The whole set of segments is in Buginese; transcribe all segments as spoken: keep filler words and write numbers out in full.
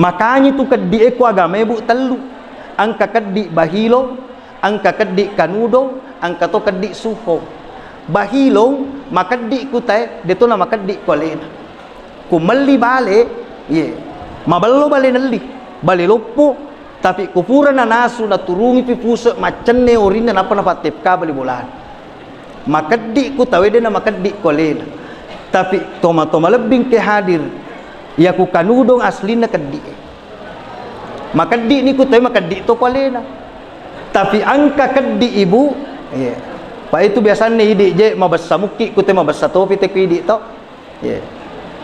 Makanya tu keddi e ku agama e, Bu, tellu. Engka keddi bahilong, engka keddi kanudong, engka to keddi suhong. Bahilong makeddi ku tae, de to na makeddi ku alena. Ku melli bale, ye, mabello bale nelli, bale loppo, tapi ku pura nanasu naturungi pi puse maccenne orinna nappa napattepka bali bolana. Makeddi ku tawe de na makeddi ku alena. Tapi toma-toma lebbing ke hadir, ya ku kanudong aslinna keddi e. Makeddi ni ku tawe makeddi to ku alena. Tapi engka keddi, Ibu, iya. Pa itu biasanna idi je mabessa mukki ku te mabessa topi te ku idi to. Iya.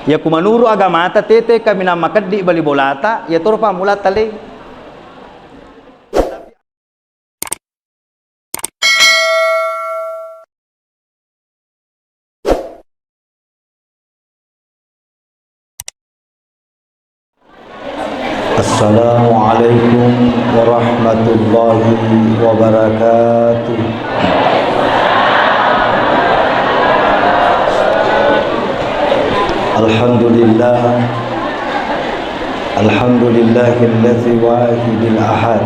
Ya ku manuru agamata tete kaminang makeddi bali bolata, ya toro pammulata le. Assalamualaikum warahmatullahi wabarakatuh. Alhamdulillah. Alhamdulillahilladzi wahidil ahad.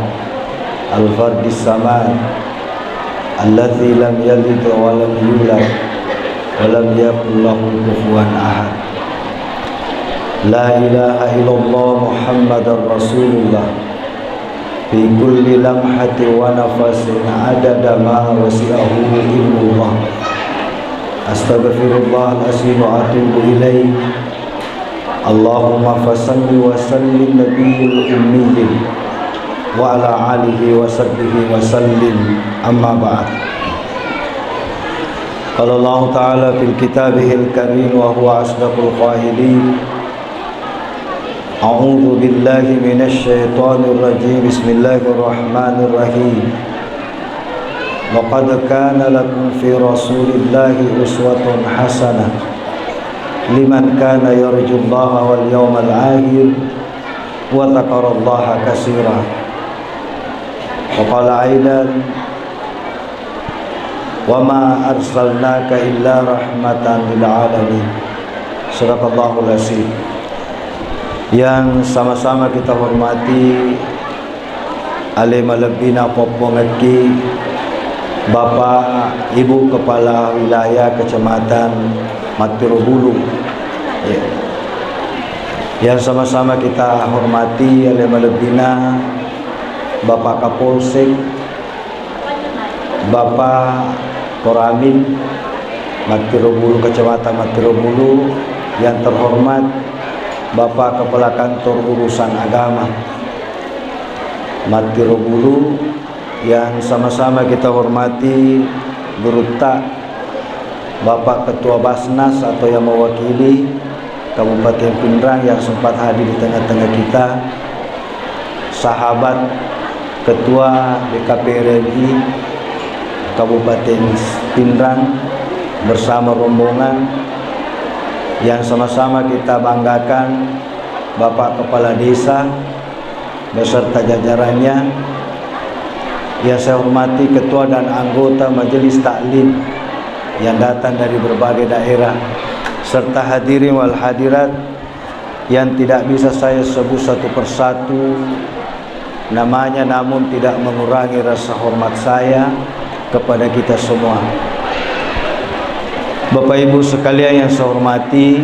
Al-Fardis Samad, alladzi lam yalid wa lam yulad, wa lam yakul lahu kufuwan ahad. La ilaha illallah Muhammadar Rasulullah, fi kulli lamhatin wa nafasin, adada ma wasi'ahu ilmullah. Astaghfirullahal azim wa atubu ilaih. Allahumma fasalli wa sallim nabiyil ummiyin wa ala alihi wa sahbihi wa sallim, amma ba'd. Qala Allahu ta'ala fil kitabihil karim wa huwa asdaqul qailin. A'udzu billahi minasy syaithanir rajim. Bismillahirrahmanirrahim. Laqad kana lakum fi Rasulillahi uswatun hasanah liman kana yarjullaha wal yawmal akhir wa dzakarallaha katsira. Wa qala aidan, "Wa ma arsalnaka illa rahmatan lil alamin." Sadaqallahul azim. Yang sama-sama kita hormati, ale malebbina poppongekki, Bapak, Ibu Kepala Wilayah Kecamatan Mattiro Bulu. Ya. Yang sama-sama kita hormati, ale malebbina Bapak Kapolsek, Bapak Koramil Mattiro Bulu, Kecamatan Mattiro Bulu, yang terhormat Bapak Kepala Kantor Urusan Agama Mattiro Bulu, yang sama-sama kita hormati gurutta, Bapak Ketua Basnas atau yang mewakili Kabupaten Pinrang yang sempat hadir di tengah-tengah kita, sahabat Ketua D K P R M I Kabupaten Pinrang bersama rombongan yang sama-sama kita banggakan, Bapak Kepala Desa, beserta jajarannya. Yang saya hormati Ketua dan anggota Majelis Taklim yang datang dari berbagai daerah, serta hadirin wal hadirat yang tidak bisa saya sebut satu persatu namanya, namun tidak mengurangi rasa hormat saya kepada kita semua. Bapak Ibu sekalian yang saya hormati,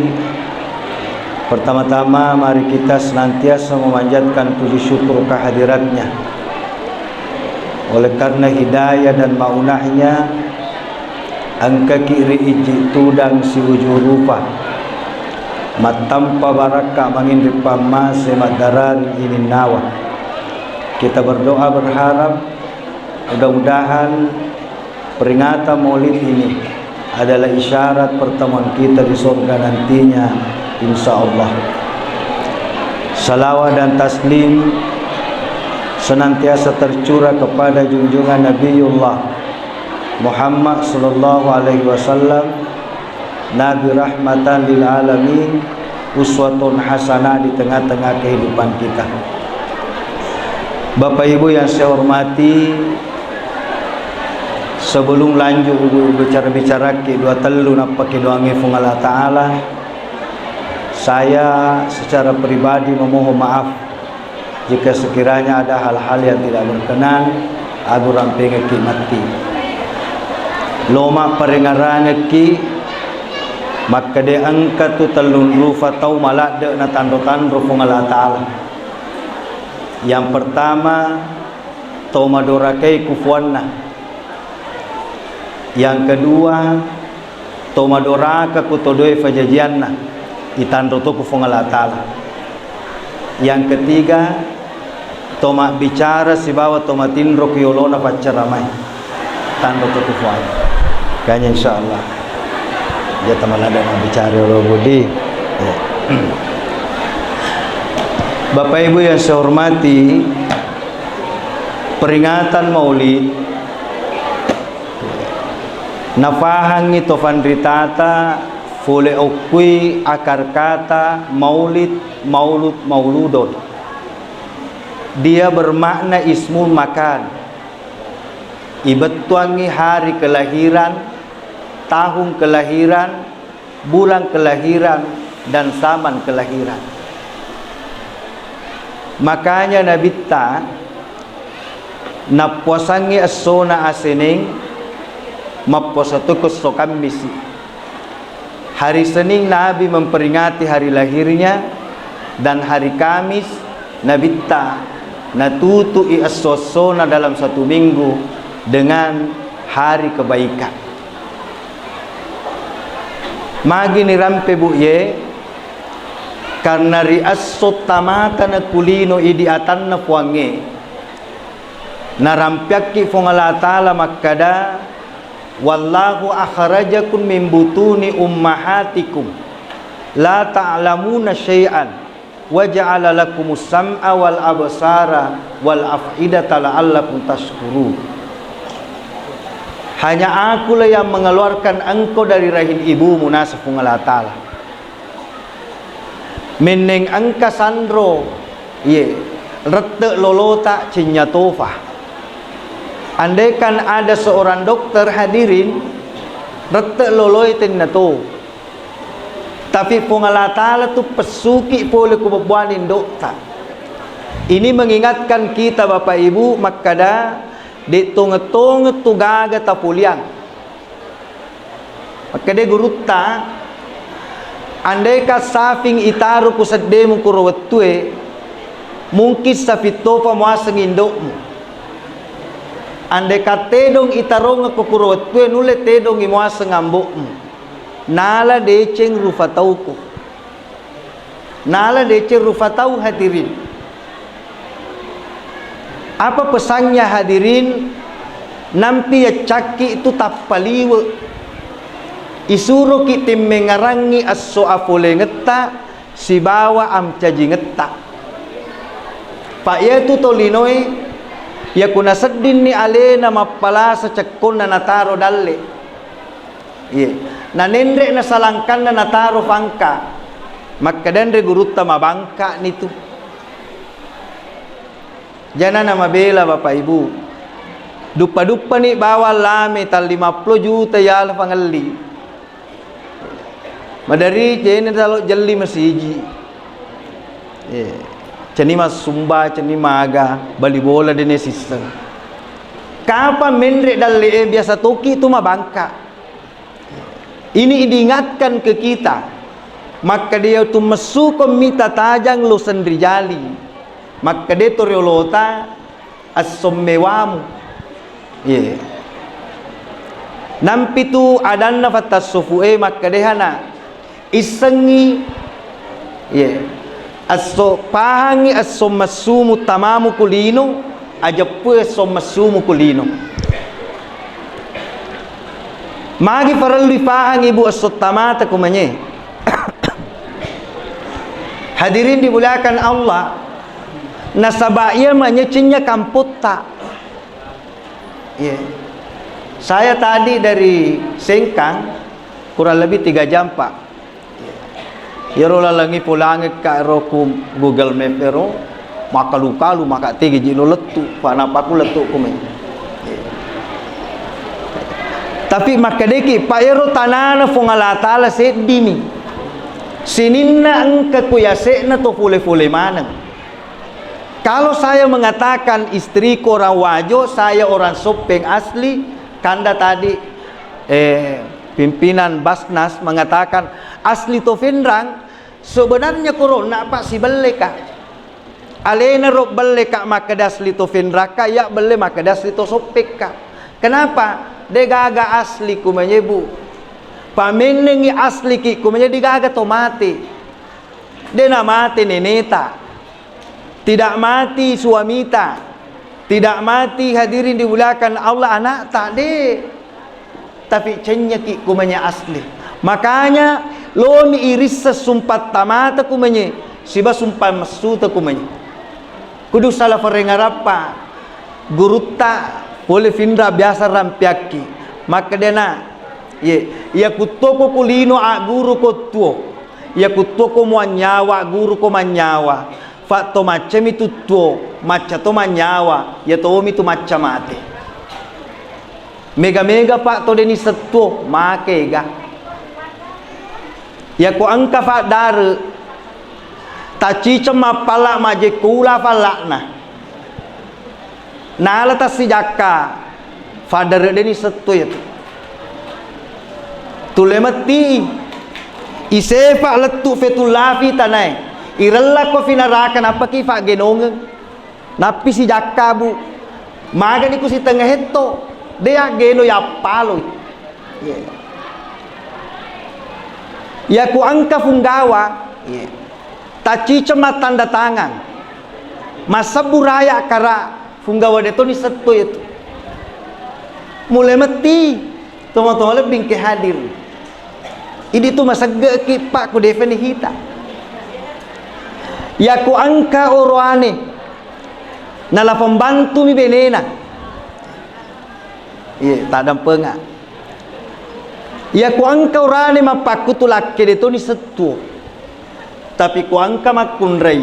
pertama-tama mari kita senantiasa memanjatkan puji syukur kehadiratnya. Oleh karena hidayah dan maunahnya, engkaki ri iji tudang siuju rupa, mattampa barakka manginri pammase maddarari ininnawa. Kita berdoa berharap mudah-mudahan peringatan Maulid ini adalah isyarat pertemuan kita di surga nantinya, insya Allah. Salawat dan taslim senantiasa tercurah kepada junjungan Nabiullah Muhammad sallallahu alaihi wasallam, Nabi rahmatan lil alamin, uswatun hasanah di tengah-tengah kehidupan kita. Bapak Ibu yang saya hormati, sebelum lanjut bicara-bicaraki dua tellu nappaki doangi Fuang Allah Ta'ala, saya secara pribadi memohon maaf Jika sekiranya ada hal-hal yang tidak berkenan, agung rampengekki matti. Loma parengarangekki makkeda engka tu tellung rufa tau maladde natanro-tanro Puang Allah Ta'ala. Yang pertama, to madorakai kufuanna. Yang kedua, to madoraka ku todoe fajajianna, itanro to ku Puang Allah Ta'ala. Yang ketiga, to mabbicara sibawa to matinro ku yolona paccaramae, tanro to ku Puang. Kanya insyaallah. Jata malada mabbicara yolo budi. Ya. Bapak Ibu yang saya hormati, peringatan Maulid nafahangngi to fanritata fole okkui akar kata maulid, maulud, mauludon. Dia bermakna ismul makan. Ibettuangngi hari kelahiran, tahun kelahiran, bulan kelahiran, dan zaman kelahiran. Makanya Nabitta nappuasangngi essona Aseneng, mappuasa to ko esso Kammisi. Hari Senin Nabi memperingati hari lahirnya, dan hari Kamis Nabitta natutui esso-essona dalam satu minggu dengan hari kebaikan. Magi nirampe, Bu, ye? Karena ri esso tamata na kulino idi atanna Puangnge, narampiakki Puang Allah Ta'ala makkada, "Wallahu akhrajakum min butuni ummahatikum la ta'lamuna syai'an." "Wa ja'ala lakumus sam'a wal absara wal af'idata la'allakum tasykurun." Hanya Akulah yang mengeluarkan engkau dari rahim ibumu, naseng Puang Allah Ta'ala. Menneng engka sanro, ye, rette lolota cennya tofa. Andaikan ada seorang dokter hadirin, rette loloi tenna to. Tapi Puang Allah Ta'ala tu pessuki pole ku bebbuani indo'ta. Ini mengingatkan kita, Bapak Ibu, makkada, de' tongeng-tongeng tu gaga tapoliang. Makkeda gurutta, andeka safing itaro ku seddemu kuro wettue, mungkin safing topa muaseng indo'mu. Andeka tedong itarongeng ko kuro wettue, nulle tedongi muaseng ambo'mu. Nala deceng rufa tauko. Nala deceng rufa tau, hadirin. Apa pesannya, hadirin? Nampi yaccakki tu tappa liwe. Isuroki timmengarangngi esso afolengetta sibawa amcajingetta. Pa iyatu tolinoe, yaku naseddinni alena mappalasa cekkonna nataro dalle. Iye. Nanenre nasalangkanna nataro fangka. Makkedanre gurutta, mabangka'ni tu. Jana namabela, Bapak Ibu. Duppa-duppani bawang lame tang limappulo juta yala fangelli. Madari cene talo jelli masiji. Iye. Ceni massumba, ceni maga, bali bola dene sisseng. Kapang menre dalle e, biasa toki tu mabangka. Ini diingatkan ke kita. Makkeda iyatu messukeng mita tajang lo senrijali. Makkeda to riolota, esso mewamu. Iye. Nampi tu adanna fattassofue, makkeda hana. Issengngi, iye, esso pahangngi esso messumu tamamu ku lino, ajeppue esso messumu ku lino. Magi parellu ipahang, Ibu, esso tamata ku manye? Hadirin dimuliakan Allah, nasaba iya manye cennya kampotta. Iya. Saya tadi dari Sengkang kurang lebih tiga jam, Pak. Iyaro lalengngi polangekka ero ku Google Map ero, makkalu-kalu, maka tegi ji lo lettu, pa nappa ku lettu ku me. Tapi makkedeki, Pak, ero tanana Puang Allah Ta'ala seddimi. Sininna engka ku yase'na to fole-fole maneng. Kalau saya mengatakan istriku orang Wajo, saya orang Soppeng asli, kanda tadi, eh, pimpinan Basnas mengatakan asli to Pinrang, sebenarnya korona, Pak, sibelle, Kak. Alena ro belle, Kak, makkeda asli to Pinrang, Kak, ya belle makkeda asli to Soppeng, Kak. Kenapa? De gaga asli kumanye, Bu. Pamennengi asli ki kumanye de gaga to mate. De na mate neneta. Tidak mati suamita, tidak mati, hadirin dimuliakan Allah, anakta, de. Tapi cennyaki kumanya asli. Makanya lomi irissa sumpa tamata kumanye, siba sumpa messuta kumanye. Kudu salah farengarappa gurutta pole Pinrang biasa rampiakki. Makkedana, ye, iya kuttoko kulino agguru ko tuo. Iya kuttoko muanyawa agguru ko manyawa. Fa to maccami tu tuo, macca to manyawa, iya tomi tu macca mate. Mega-mega, Pak, to deni settuo, makega. Iya ko engka faddare, tacciceng mappalla majekko ula falla'na. Nala tassijakka, faddare deni settu iyatu. Tulle metti, isefa lettu fetullafi tanae, irellakko finaraka nappaki faggenongeng. Nappi sijakka, Bu. Magani ku sitengnga hetto, de aggeno yappaloi. Iya. Iya ku engka funggawa, iya. Tacciceng mattanda tangang. Massebbu raya kara funggawa de toni setto iyatu. Mulai metti, toma-toma lebbi engke hadir. Idi tu maseggeki, Pak, ku defeni hita. Iya ku engka oroane, nala pembantumi benena. Iya, taddampenga. Iya ku engka urane mappakkutu lakke de toni settuo. Tapi ku engka makkunrai,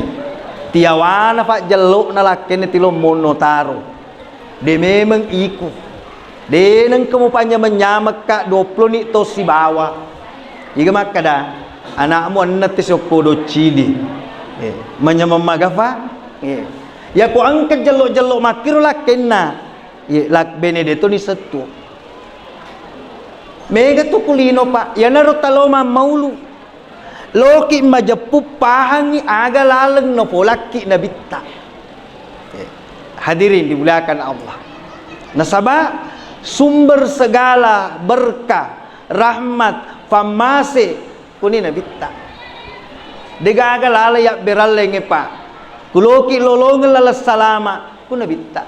tiawana fajjello'na lakkenne tilommonno taro. De memeng iku. De nengka mupanyameng-nyamekka duappulo ni to sibawa. Iga makkada, anakmu enneng te siokko doccidi. Eh, manyameng magafa? Eh. Iya ku engka jello-jello makkiro lakkenna. Ye, lak-, bene de toni settuo. Mega tu kulino, Pak. Iyanaro talo mammaulu. Loki majeppu pahangi aga laleng napolakki nabitta. Eh, hadirin dimuliakan Allah. Nasaba sumber segala berkah, rahmat, fammase kuni nabitta. Degaga laleng yabberallengnge, Pak. Kuloki lolongeng laleng salama ku nabitta.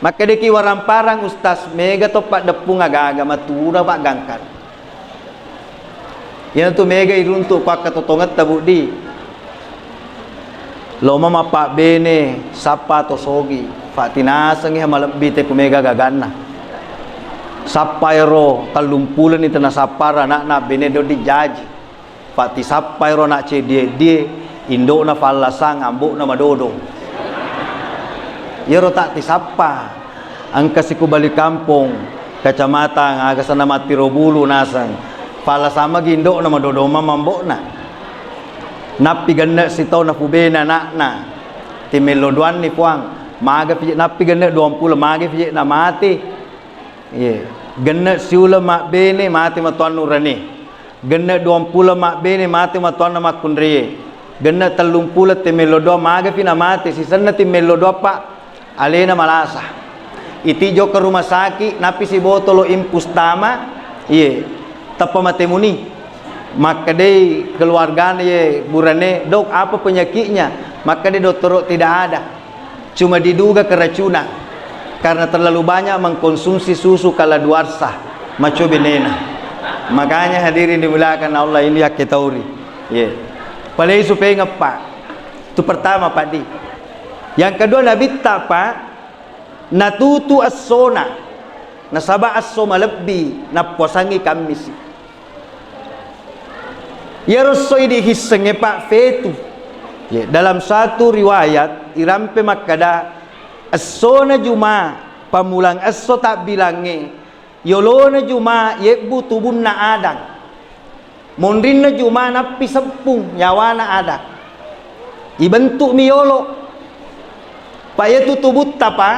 Makkedaki waramparang, Ustaz, mega to paddeppung aga-aga, matura Pak gangkan. Iyanatu mega iruntuk pakkatotongetta, Buddi. Loma mappabbene, sappa to sogi, fattinasengi malebbi te ku mega gaganna. Sappa ero tellumpulo ni tena sappara anakna bene doddi jaji. Fattisappai ro anak ceddi-eddie, indo'na fallasang, ambo'na madodong. Iyaro tattisappa. Engka siku Bali Kampong, kecamatan, aga senna Mattiro Bulu naseng. Fallasang magi indo'na, madodong mamma ambo'na. Nappi genne' sitaung napubene anakna. Timello duanni, Puang. Maga pije, nappi genne' duampulo, maga pije na mate. Iye. Genne' siuleng mabbene, mate matoanna urane. Genne' duampulo mabbene, mate matoanna makkunraie. Genne' tellumpulo temmello doang, magapi namate, sisenna timmello doang, Pak, alena malasa. Iti jokka rumah sakit, nappi sibotolo impus tama, iye, tappa mate muni. Makkedai keluargana iye burane, "Dok, apa penyakitnya?" Makkedai dottoro, "Tidak ada. Cuma diduga keracunan karena terlalu banyak mengkonsumsi susu kadaluarsa, maco benena." Makanya hadirin dimuliakan Allah, ini yakke tauri. Ye. Palei supaya ngeppa. Itu pertama, Pak Di. Yang kedua, Nabitta, Pak, natutu essona. Nasaba esso malebbi, nappuasangi Kammisi. Iyaro esso idi hissengnge, Pak, fetu. Ye, dalam satu riwayat, irampe makkada, essona Juma, pammulang esso tabbilangnge, yolona Juma, yebbu tubunna Adang. Monrinna Juma, nappi seppung nyawana Adang. Ibentuk mi yolo. Pa iya tu tubutta, Pa,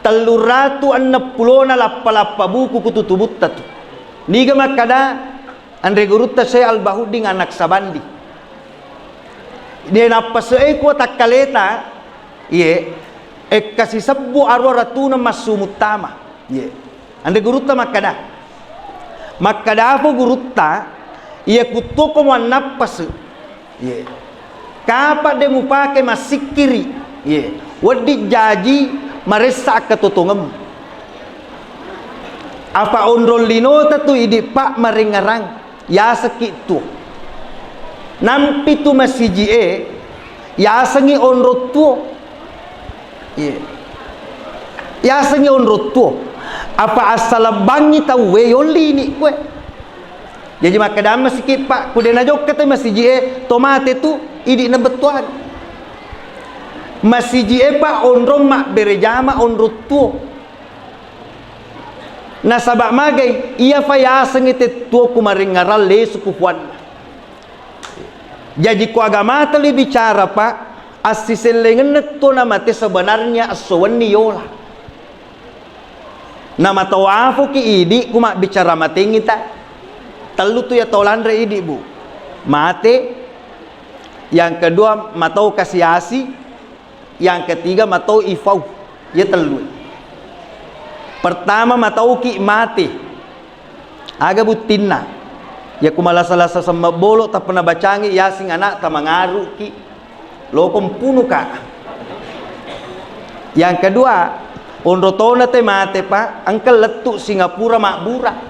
telluratu enneppulona lappa-lappa buku ku tu tubutta tu. Niga makkada, anre gurutta Syekh Al-Bahuddin Anak Sabandi. Dia nappase'e ku takkaleta, iye, ekka sisebbu arua ratuna massu muttama. Iye. Anre gurutta makkada. Makkadafo gurutta, iya kuttuo ko muannappase. Iye. Kapa de mupake massikkiri. Iye. Wedding jaji maressa akkatotongem. Apa onrong linota tu idi pa marengngerang. Yasengki tuo. Nampi tu masiji'e, yasengngi onrong tuo. Iye. Yasengngi onrong tuo. Apa assalebbangngi tauwe yollini kue. Jaji makkeda masiki pa, ku de najokka te masiji'e, to mate tu, idi na bettuan. Masiji'e pa onrong mabbere jama onrong tuo. Nasaba magai, iya fa yasengngi tettuo ku marengngerang lesu ku puanna. Jaji ko agamata le bicara, Pak, assisellengenna tuo namate sebenarnya esso wenni yola. Namatawafoki idi ku mabbicara matengngi ta. Tellu tu iya tau lanre idi, Bu. Mate, yang kedua matau kasi-asi, yang ketiga matau ifau. Iya tellu. Pertama matauki mate. Aga buttinna? Iya ku malasa-lasa semme bolo tappa nabacangi Yasin anak tamangaruki. Loko mpunuka. Yang kedua, onro tona te mate, Pak, engka lettu Singapura mabbura.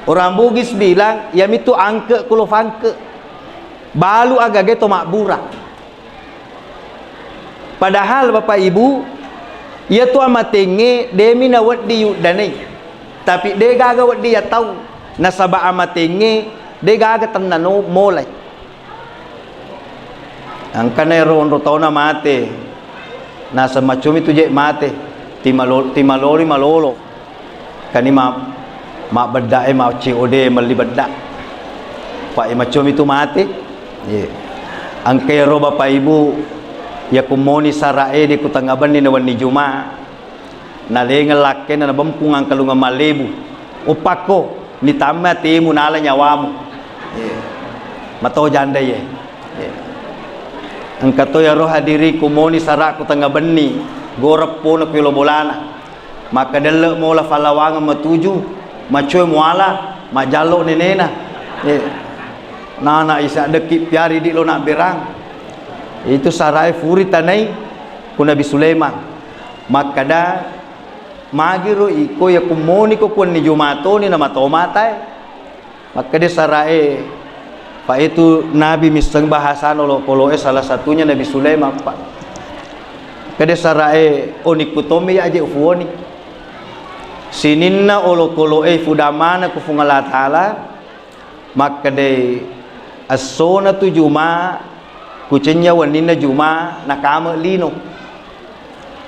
Orang Bugis bilang, iya mitu angke kulo fangke. Balu agaga to mabbura. Padahal Bapak Ibu, iya tu amatengnge demi na wedding yuddanai. Tapi de gaga wedding ya tau, nasaba amatengnge de gaga tennano molai. Angkana ero onro tauna mate, naseng maccomi tu je mate, timalo-, timaloli malolo. Kani ma-, mabbedda e ma C O D melli bedda. Pa e maccomi tu mate. Ye. Angka ero Bapak Ibu, ya kummoni sara e de ku tengnga benni na wenni Juma. Nalengeng lakkenna nabempung angkalungeng mallebu. Oppakko, nitamma atemu nala nyawamu. Iya. Mato janda iye. Iya. Engka to yaro hadiri kumoni sara ku tengnga benni, goreng pona ku yolo bolana. Maka delle mola fallawangeng matuju, macoe muala, majallo nenena. Iya. Nana isa dekki piari di lo nabberang. Itu sarae furi tanai ku Nabi Sulaiman. Makkada, magiro iko iya kummoniko kuwenni Juma toni namato matae. Makkeda sarae, pa itu nabi misseng bahasana olokoloe, salah satunya Nabi Sulaiman, Pak. Kede sarae, onikku tommi aje ufuoni. Sininna olokoloe fudamana ku Fuang Allah Ta'ala, makkedai essona tu Juma, kucennya wenninna Juma, nakame lino.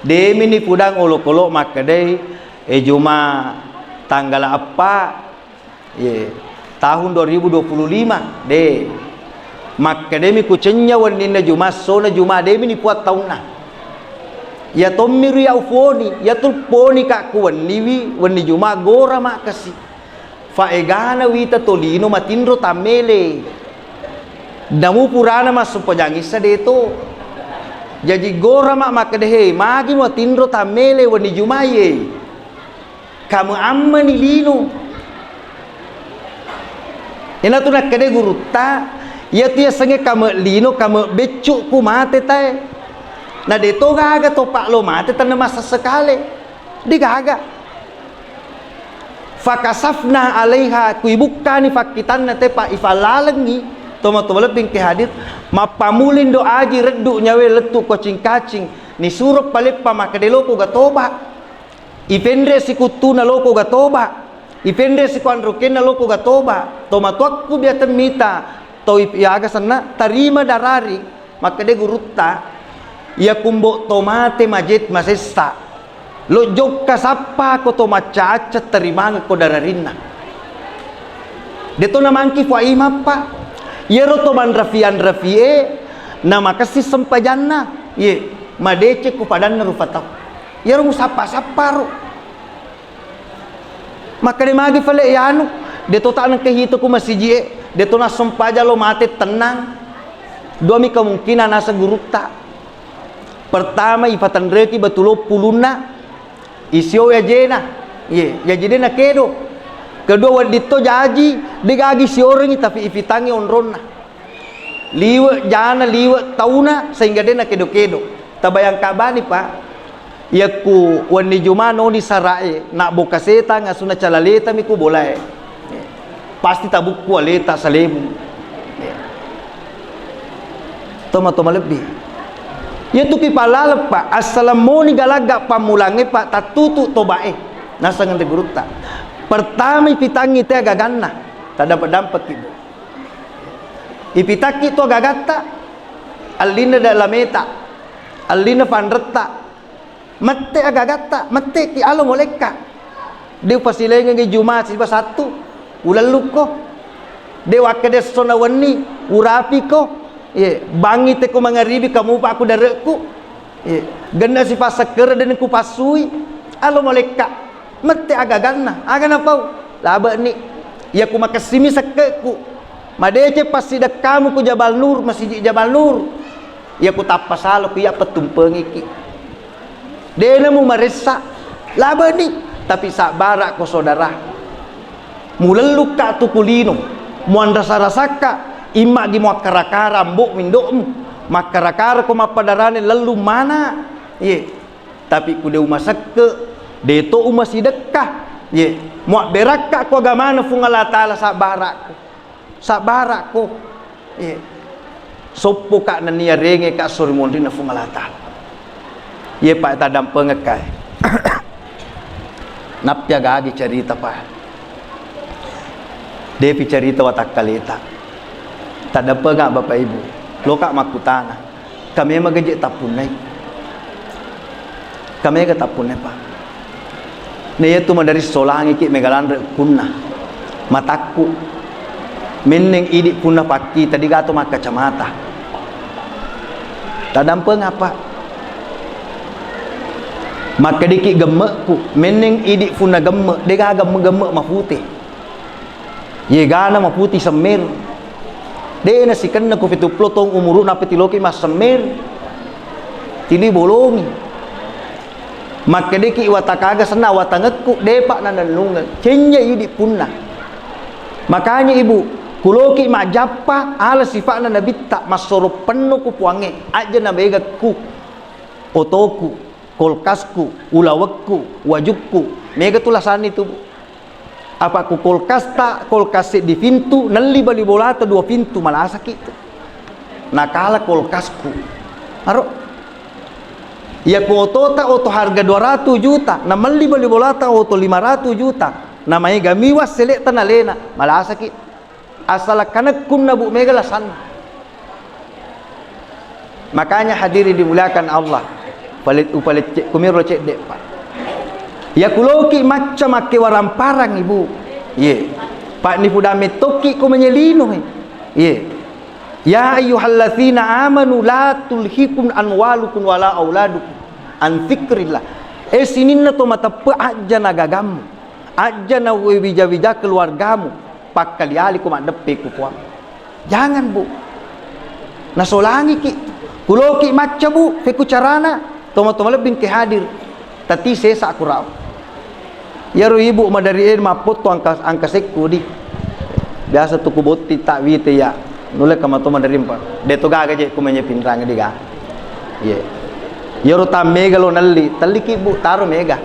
Demini pudang olokolo makkedai, e Juma tanggala eppa, ye, tahun dua ribu dua puluh lima, de. Makkedemi kucennya wenninna Juma, essona Juma, demini puat taunna. Ya tommi ru ya ufoni, ya tulponi ka kuwenniwi, wenni Juma gora makkasi. Faegana wita tolino matinro tammele. Namu purana massempajang issa deto. Jaji gora mak makkeda, he, magi matinro tammele wenni Jumaie. Kame ammani lino. Enatu nakkeda gurutta, iyatu yasengnge kame lino, kame beccu ku mate tae. Na deto gaga topa lo mate tanna massessekale. Degaga. Fakasafna alaiha, kuibukkani fakkitanna tepa ifallalengngi, toma-toma lebbi engke hadir, mappamuling do aji reddu nyawe lettu kocing-kacing, nisuro paleppa makkeda loko ga toba. Ipenre sikuttuna loko ga toba. Ipenre siku anrokenna loko ga toba. Tomatoakku biateng mita, to ip-, iaga senna, tarima darari. Makkeda gurutta, iya kumbo to mate majet masessa. Lo jokka sappa ko to macca-acca terimangekko dararinna. Deto namangki fua imappa. Iyaro to manrafi-anrafi'e namakessing sempajanna, ye, madeceng ko padanna rupa tau. Iyaro musappa-sapparo. Makkeda magi fale iyanu, de to ta nengke hito ku masiji'e, de to nassempajang lo mate tennang. Duami kemungkinan naseng gurutta. Pertama, ipatenreki batu loppu ulunna, isioi ajena. Ye, jaji de nakedo. Kedua, wedding to jaji, de gagi siorengi tapi ipitangngi onronna. Liwe' jana, liwe' tauna, sehingga de nakedo-kedo. Tabayangka bani, Pak. Yakku wenni Juma noni sarae, nabboka setang, asuna calaletami ku bolae. Pasti tabukku aleta salemu. Toma-toma lebbi. Iyatu ki palaleng, Pak, assaleng moni galagga pammulangnge, Pak, tattutu tobae. Naseng anre gurutta. Pertama ipitangngi te agaganna. Tadampe-dampekki, Bu. Ipitakki tu agagatta, allinna dalameta, allinna fanretta, mette agagatta, mette ki alo molekka. De upasilaingengngi Juma siba Sattu, ulellukko. De wakkeda esso na wenni, urapiko. Ye, bangngi teko mangaribi kamupa ku dare'ku. Ye, genna sipassekkere de nengku passui. Alo molekka. Mette agaganna, aga napau? Labe'ni. Iya ku makessimi sekke'ku. Madeceng passidekkamu ku Jabal Nur, masiji Jabal Nur. Iya ku tappa salo ku iya pettumpengiki. Dena mu maressa. Labe'ni, tapi sabbara'ko saudara. Mulellukka tu ku lino. Muanrasa-rasakka, immagi muakkara-kara ambo mindo'mu. Makkara-kara ko mappadarane lellung mana. Ye. Tapi ku de umasekke, de to umasidekka. Ye, muabberakka ko agamana Fuang Allah Ta'ala sabbara'ko. Sabbara'ko. Ye. Soppoka nennia rengeka sori monrinna Fuang Allah Ta'ala. Ye, Pak, tadampengekka. Nappi agagi carita, Pak. Depi carita watakkaleta. Taddampengeng Bapak Ibu. Loka makkutana. Kame maga je tappunnai. Kame ga tappunnai, Pak. Na iyatu madari solangiki mega lanre kunna. Matakku. Menneng idi punna pakki tadi gato makkacamata. Tadampengeng apa? Makkediki gemme'ku, menneng idi punna gemme', dega gemme'-gemme' mapute. Yegana maputi semmer. De' nasikenna ku pitu pulo taung umuru' nappa tiloki massemmer. Tili bolongi. Makkedeki watakaga senna watangekku, de'pa nanennungeng. Cenja idi punna. Makanya Ibu, kuloki majjappa ala sifa'na Nabitta, massoro penno ku Puangnge, ajja nabegakku, otoku, kulkasku, ulawekku, wajukku. Mega tu lasanna tu, Bu. Apa ku kulkasta, kulkas seddi pintu, nelli bali bolata dua pintu, malasaki tu. Nakala kulkasku. Aro. Iya ku otota, oto harga dua ratus juta, namelli bali bolata oto lima ratus juta, namaega miwa sele'ta nalena, malasaki. Asal kanekkunna, Bu, mega lasanna. Makanya hadirin dimuliakan Allah, palet-, upalecce-, kumiro cedde', Pak. Ya kuloki macca makke waramparang, Ibu. Ye. Pak, nipu dame tokki ko manyelino, he. Ye. Ya ayyuhalladzina amanu la tulhikum amwalukum wala auladukum an dzikrillah. Eh, sininna to mateppe, ajja na gagammu, ajja na wija-wija keluargamu, pakkali-ali ko maddeppe ku Puang. Jangan, Bu. Nasolangiki. Kuloki macca, Bu, fekku carana, toma-toma lebbing ke hadir. Tati sesa kurau. Iyaro ibu madari e mappotto angka, angka sekku di. Biasa tu kubotti tak wite ya. Nulle kamato madari empa. De to gaga je kumanya pinrang di ga. Ye. Iyaro tammega lo nelli, telliki, Bu, taro mega.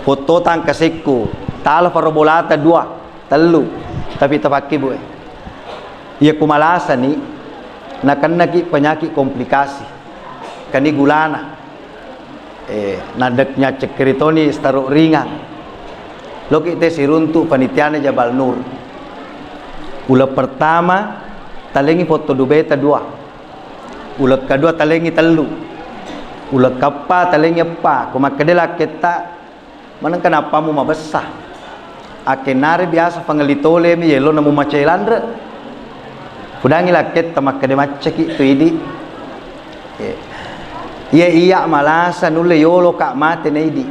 Foto tangka sekku. Tala faro bolata dua. Tellu, tapi tapakki, Bu, eh. Iya ku malasani, nakennaki penyakit komplikasi. Kani gulana. Eh, nadek nyaccekkeritoni staro ringan. Loki te siruntu panitiana Jabal Nur. Uleng pertama, talengi foto dubeta dua. Uleng kedua, talengi tellu. Uleng keeppa, talengi eppa. Ko makkeda lakketta, Maneng kenapa mu mabessa? Akkenare biasa pangelli tolemi yello namu macai lanre. Kudangi lakketta makkeda maccaki tu idi. Iya iya malasa nulle yolo ka mate na idi.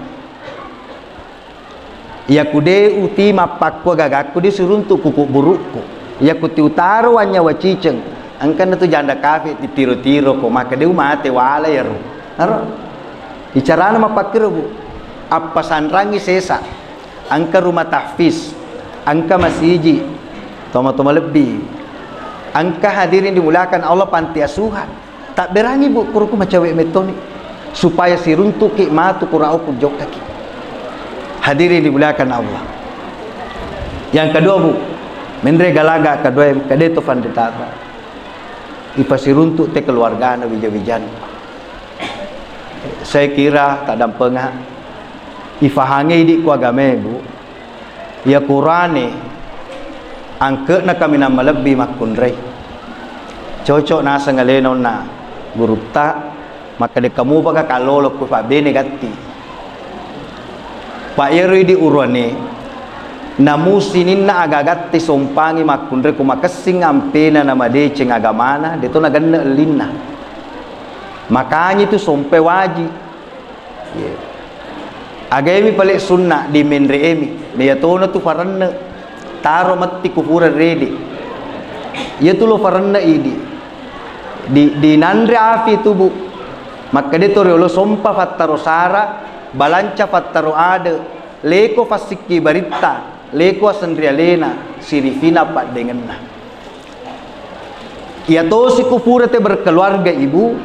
Iya ku de uti mappakku gagakku di suruntu ku kuburukku. Iya ku ti utaro wanyawa ciceng. Engka na tu janda kafe ti tiro-tiro ko maka de umate wala yaro. Aro. Icarana mappakkiro bu. Appasanrangi sesa. Engka rumah tahfiz, engka masiji, toma-toma lebbi, engka hadirin dimuliakan Allah panti asuhan. Tabberangi bu, kuruku macawe metoni supaya siruntuki matu kurau ku jokkaki. Hadirin dimuliakan Allah. Yang kedua bu, menre galaga kedua yang kade to fandetata. Ipasiruntu te keluargana wija-wijan. Saya kira tadampenga ifahange idi ku agame bu. Iya kurane angke'na kaminang malebbi makkunrai. Cocok naseng alena onna gurutta makkeda kamu baka kallolo ku pabbene gatti. Pak yero idi uruane namu sininna aga-agatti sompangi makkunrai ku makessing ampena na madeceng agamana deto naganne ellinna. Makanyi tu sompe waji. Iya. Agaemi pale sunna di menre emi. Na iyatono tu farenne. Taro metti ku pura rede. Iya tu lo farenne idi. Di, di nanre afi tubu. Makkede to riolo sompa fattaro sara, balanca fattaro ade, leko fassikki baritta, leko asenrialena, sirifina paddengenna. Iyatosi ku pura te berkeluarga ibu,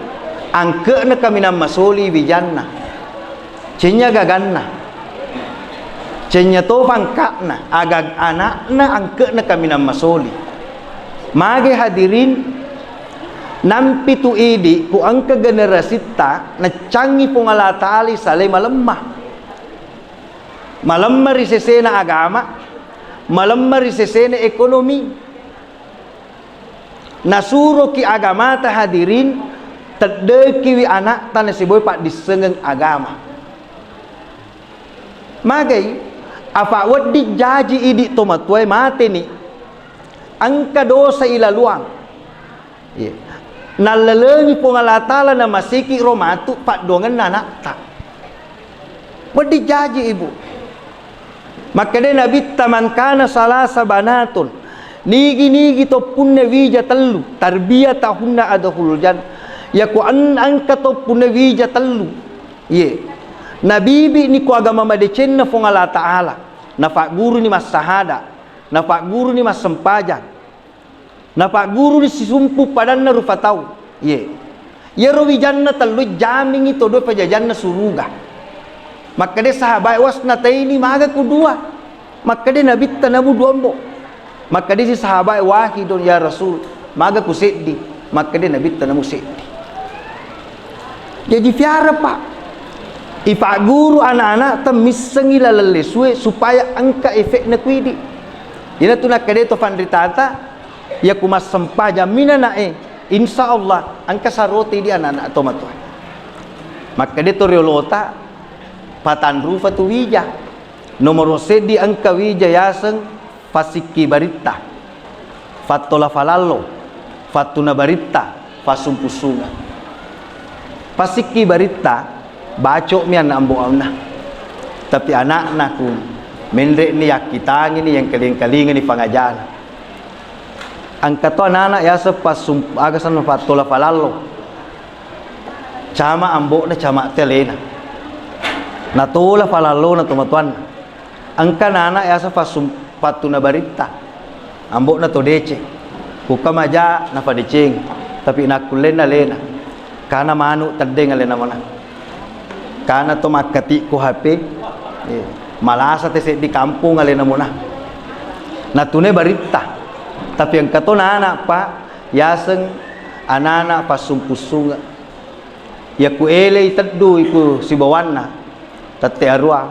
angke'na kaminang masoli wijanna. Cenya gaganna. Cenya to pangka'na, aga ana'na angke'na kaminang masoli. Mage hadirin, nampi tu idi ku engka generasitta naccangi Puang Allah Ta'ala salai malemma. Malemma ri sesena agama, malemma ri sesena ekonomi. Nasuroki agamata hadirin, teddekiwi ana'ta nasibawai paddissengeng agama. Magai, afa wedding jaji idi tomatoae mateni. Engka dosa ilaluang. Iya. Nallalengi Puang Allah Ta'ala namasiki ro matu paddoangenna ana'ta. Wedding jaji ibu. Makkeda Nabitta, "Man kana salasa banatun." Nigi-nigi toppunna wija tellu, tarbiyatahunna adkhulul jan. Yaku an-, engka toppunna wija tellu. Iye. Nabibi ni ku agama madecenna Puang Allah Ta'ala. Nafagguruni massahada. Nafagguruni massempajang. Napagguruni sisumpu padanna rupa tau. Iye. Iyaro wijanna tellu jamingi to dua pajajanna suruga. Makkeda sahabat, "Wasnataini, maga ku dua?" Makkeda Nabitta, "Namu dua mbo." Makkeda si sahabat, "Wahidun ya Rasul, maga ku seddi?" Makkeda Nabitta, "Namu seddi." Jaji fiara, Pak. Ipagguru anak-anak temmissengi laleng lesue supaya engka efekna kuidi. Ina tu nakkeda to fanritata, iya ku massempajang mina nae, insya Allah engka sarote di anak-anak to matua. Makkeda to riolota, patanrufa tu wija. Nomoro seddi engka wija yaseng Passikki baritta, fattola falallo, fattuna baritta, fassumpu sunge. Passikki baritta, baco'mi anna ambo aunna. Tapi ana'na ku menre'ni yakkitangini, yengkaling-kalingini pangajana. Engka to anana yaseng passum-, aga senna fattola falallo. Cama ambo'na, cama te alena. Natola falallona tomatoanna. Engka nana yaseng fassum-, fattuna baritta. Ambo'na to deceng. Kukka maja napadeceng. Tapi nakkullenna alena. Kana manu teddeng alena mona. Kana to makkati ku H P. Eh, malasa te seddi kampung alena mona. Natune baritta. Tapi engka to nana, Pak, yaseng anana passumpu sunge. Yakku elei teddu iku sibawanna, tette arua.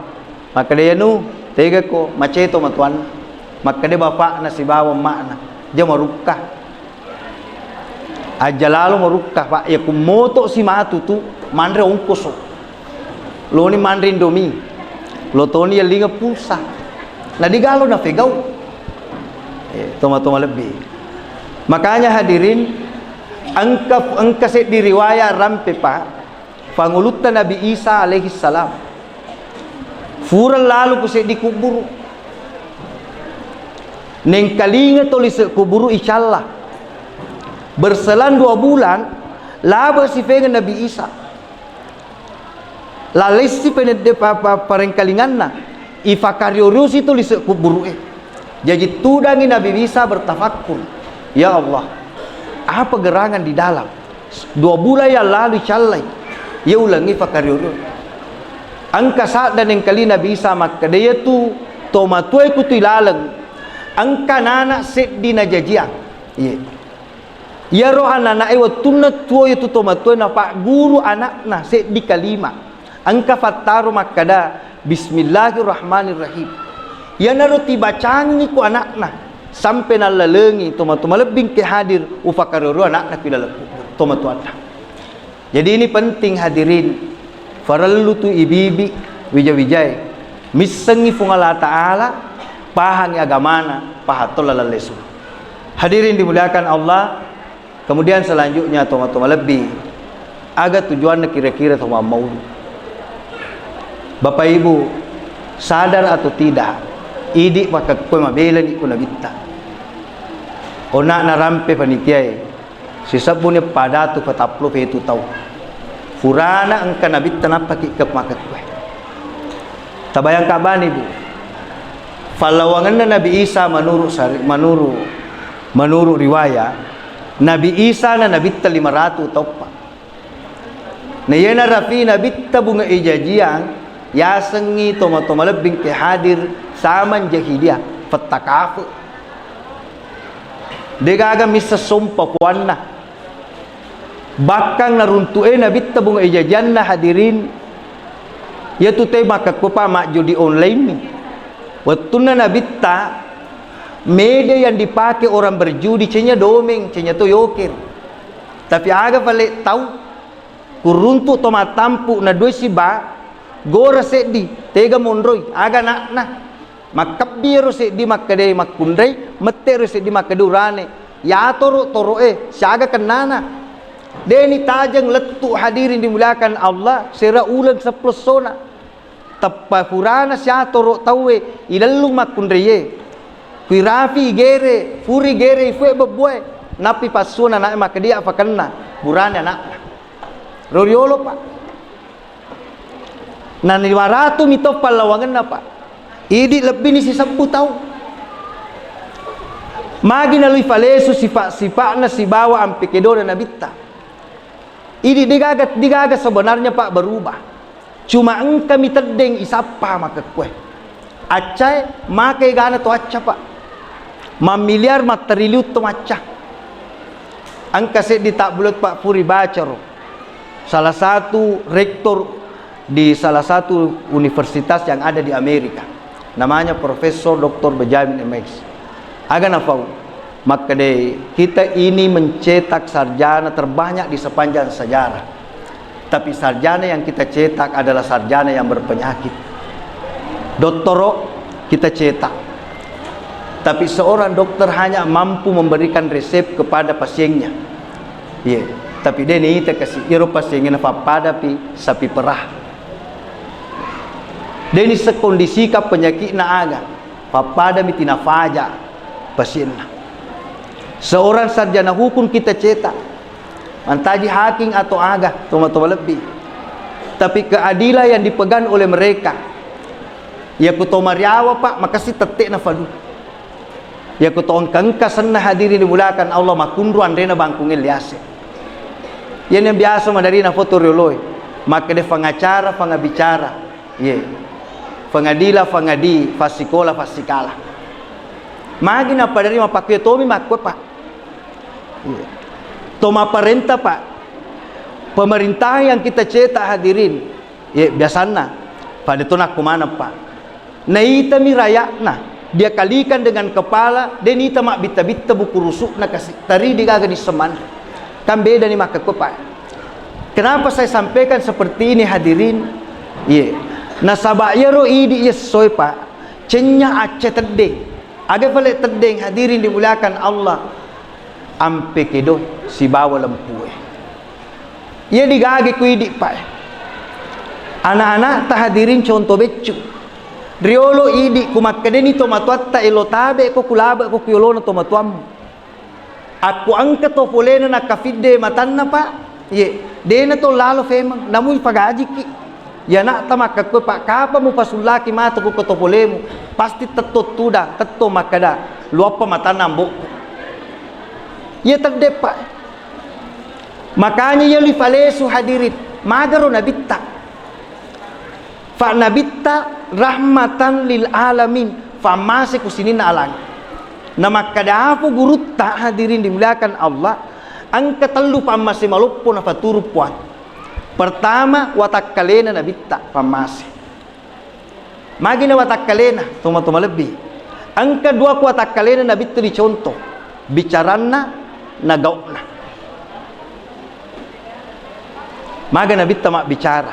Makkeda, "Yanu, tegako maceto matuanna." Makkeda bapakna sibawa emma'na, "Ja marukka." Aja lalo marukka, Pak, yakku moto si matu tu manre ongkoso. Loni manre Indomie. Lotoni yellinga pulsa. Nadigalo nafegau. Eh, toma-toma lebbi. Makanya hadirin, engka, engka seddi riwaya rampe, Pak, pangulutta Nabi Isa alaihi salam. Fureng lalu ku seddi kuburu. Nengkalinga to lise kuburu icalla. Berselang dua bulan, laba sifengeng Nabi Isa. Lalessi penedde pa-, pa-, parengkalinganna, ifakario-riosi tu lise kuburu'e. Jaji tudangi Nabi Isa bertafakkur, "Ya Allah, apa gerangan di dalam? Dua bulan yang lalu callai, ya ulangi fakario-rio." Engka sadda nengkali Nabi Isa makkeda, "Iyatu tomatoae kutu ilaleng, engka nana seddi najajiang." Iye. Iyaro anana'e wettunna tuo iyatu tomatoae napagguru ana'na seddi kalima. Engka fattaro makkeda, "Bismillahirrahmanirrahim." Iyanaro tibacangi ku ana'na sampe nallalengi tomato malebbingke hadir, ufakario-rio ana'na ku ilaleng kuburu tomatoanna. Jadi ini penting hadirin, farellu tu ibi-ibi wija-wijae missengi Fuang Allah Ta'ala, pahangi agamana, pahatto laleng lesu. Hadirin dimuliakan Allah, kemudian selanjutnya tomatoa malebbi, aga tujuanna kira-kira tomatoa maulud? Bapak Ibu, sadar atau tidak, idi makkekkoe mabelani ku nabitta. Ona'na rampe panitiae, sisebbuni padatu patappulo fetu tau. Furana engka nabitta nappaki ke makkekkoe. Tabayangka bani, Bu. Fallawangenna Nabi Isa menurut sari-, menurut, menurut riwayat, Nabi Isa na nabitta lima ratu tauppa. Na iyena rafi nabitta bunga ijajiang, yasengngi tomato malebbingke hadir zaman jahiliyah, fetta kafe. Degaga misseng sompa puanna. Bakkang naruntu'e nabitta bunga ijajianna hadirin, iyatu te makkekkopa majjudi online ni. Wettunna nabitta, media yang dipakai orang berjudi cenya domeng, cenya to yoker. Tapi aga fale tau, kuruntu to mattampu na dua siba, gora seddi, tega monroi, aga ana'na. Makkebbi ero seddi makkedai makkunrai, mette ero seddi makkeda urane. Yatoro toro'e, siaga kennana. Deni tajeng lettu hadirin dimuliakan Allah, sera uleng seppulo essona. Teppa furana siatoro tauwe, ilellung makkunraie. Kui rafi igere, furi gere ifue bebbuae. Nappi passuana ana'e makkedia fakenna, burane ana'na. Ro riolo, Pak. Na lima ratu mito pallawangenna, Pak. Idi lebbini sisebbu tau. Magi nalui falesu sifa-sifa'na sibawa ampe kedona nabitta. Idi degaga, degaga sebenarnya, Pak, berubah. Cuma engkami teddeng isappa makkekkoe. Accae, maka egana to acca, Pak. Mammiliar, mattriliun to macca. Engka seddi tabloid, Pak, furi bacaro. Salah satu rektor di salah satu universitas yang ada di Amerika. Namanya Profesor Doktor Benjamin M X. Aga nafau? Makkedai, kita ini mencetak sarjana terbanyak di sepanjang sejarah. Tapi sarjana yang kita cetak adalah sarjana yang berpenyakit. Dottoro kita cetak. Tapi seorang dokter hanya mampu memberikan resep kepada pasiennya. Iya. Tapi de niita kasi iro pasienna fappadapi sapi perah. De nisseng kondisika penyakitna aga, pappadami tinafaja pasienna. Seorang sarjana hukum kita cetak, mantaji hakim atau aga, toma-toma lebbi. Tapi keadilan yang dipegang oleh mereka, iya ku to mariawa, Pak, makasi tette'na fadu. Iya ku to engka-engka senna hadirin dimulakan Allah, makunru anrena bangkungnge liase. Iyana biasa maderri nafoto rioloe, makkeda fangacara, fangabicara. Iye. Fangadilah, fangadi, fassikola, fassikala. Magi napaderri mappakkue tomi makkue, Pak. Iye. To mapparenta, Pak. Pemerintahan yang kita cetak, hadirin. Iye, biasanna. Pada to nakko maneng, Pak. Naitami raya'na, diakalikan dengan kepala, de nita mabbitta-bitta buku rusukna kasi, tari degaga nisseng manre. Kan bedani makkekko, Pak. Kenapa saya sampaikan seperti ini, hadirin? Iye. Nasaba iyaro idi iyessoe, Pak, cenya acce teddeng. Aga fale teddeng, hadirin dimuliakan Allah. ampe kedo sibawa lempue. Iya digage ku idi, Pak. Anak-anak ta hadirin contoh beccu. Riolo idi ku makkedeni tomatoatta, elo tabe ko ku labe ko ku yolona tomatoammu. Akko engka to polena nakkafidde matanna, Pak. Ye, dena to lalo femeng, namu ipagajiki. Iya anakta makkakkoe, Pak, kapang mupasullaki mata ku to polemu, pasti tetto tudang, tetto makkada, luappa matanna ambokku. Iya tedde, Pak. Makanya iya lifalesu hadirin, magaro nabitta. Fa nabitta rahmatan lil alamin, fammase ku sininna alang. Na makkada apa gurutta hadirin dimuliakan Allah, engka tellu pammase maloppo nafaturu puang. Pertama, watakkalena nabitta pammase. Magina watakkalena, toma-toma lebbi. Engka dua ku watakkalena nabitta dicontoh, bicaranna na gau'na. Maga nabitta mabbicara.